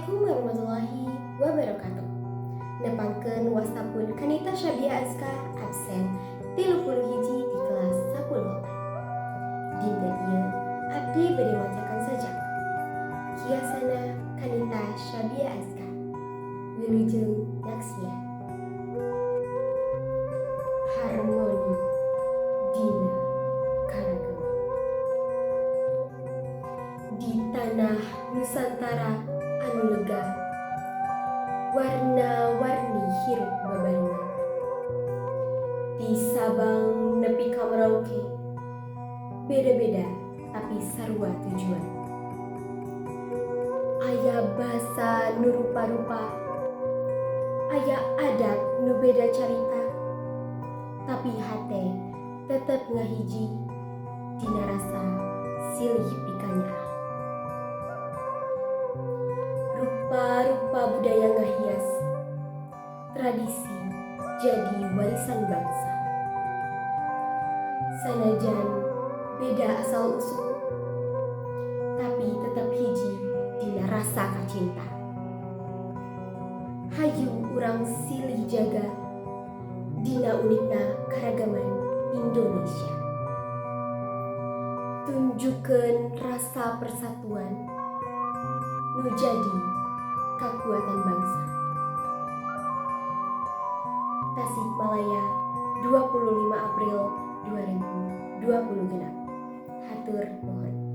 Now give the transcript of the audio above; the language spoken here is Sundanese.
Assalamualaikum warahmatullahi wabarakatuh. Nepangkeun, wasta pun Kanita Syabia Azka, absen 31 di kelas 10. Dinten ieu abdi bade macakan sajak Kiasana Kanita Syabia Azka. Wilujeng nyaksian. Harmoni Dina Karagaman. Di tanah Nusantara anu lega, warna-warni hirup babarengan. Di Sabang nepi ka Merauke, beda-beda tapi sarua tujuan. Aya basa nu rupa-rupa, aya adat nu beda carita, tapi hate tetep ngahiji dina rasa silih pikanyaah. Rupa-rupa budaya ngahias tradisi, jadi warisan bangsa. Sanajan beda asal usul, tapi tetap hiji dina rasa kacinta. Hayu urang silih jaga dina unikna karagaman Indonesia. Tunjukkeun rasa persatuan nu jadi kakuatan bangsa. Tasikmalaya, 25 April 2020 genap. Hatur nuhun.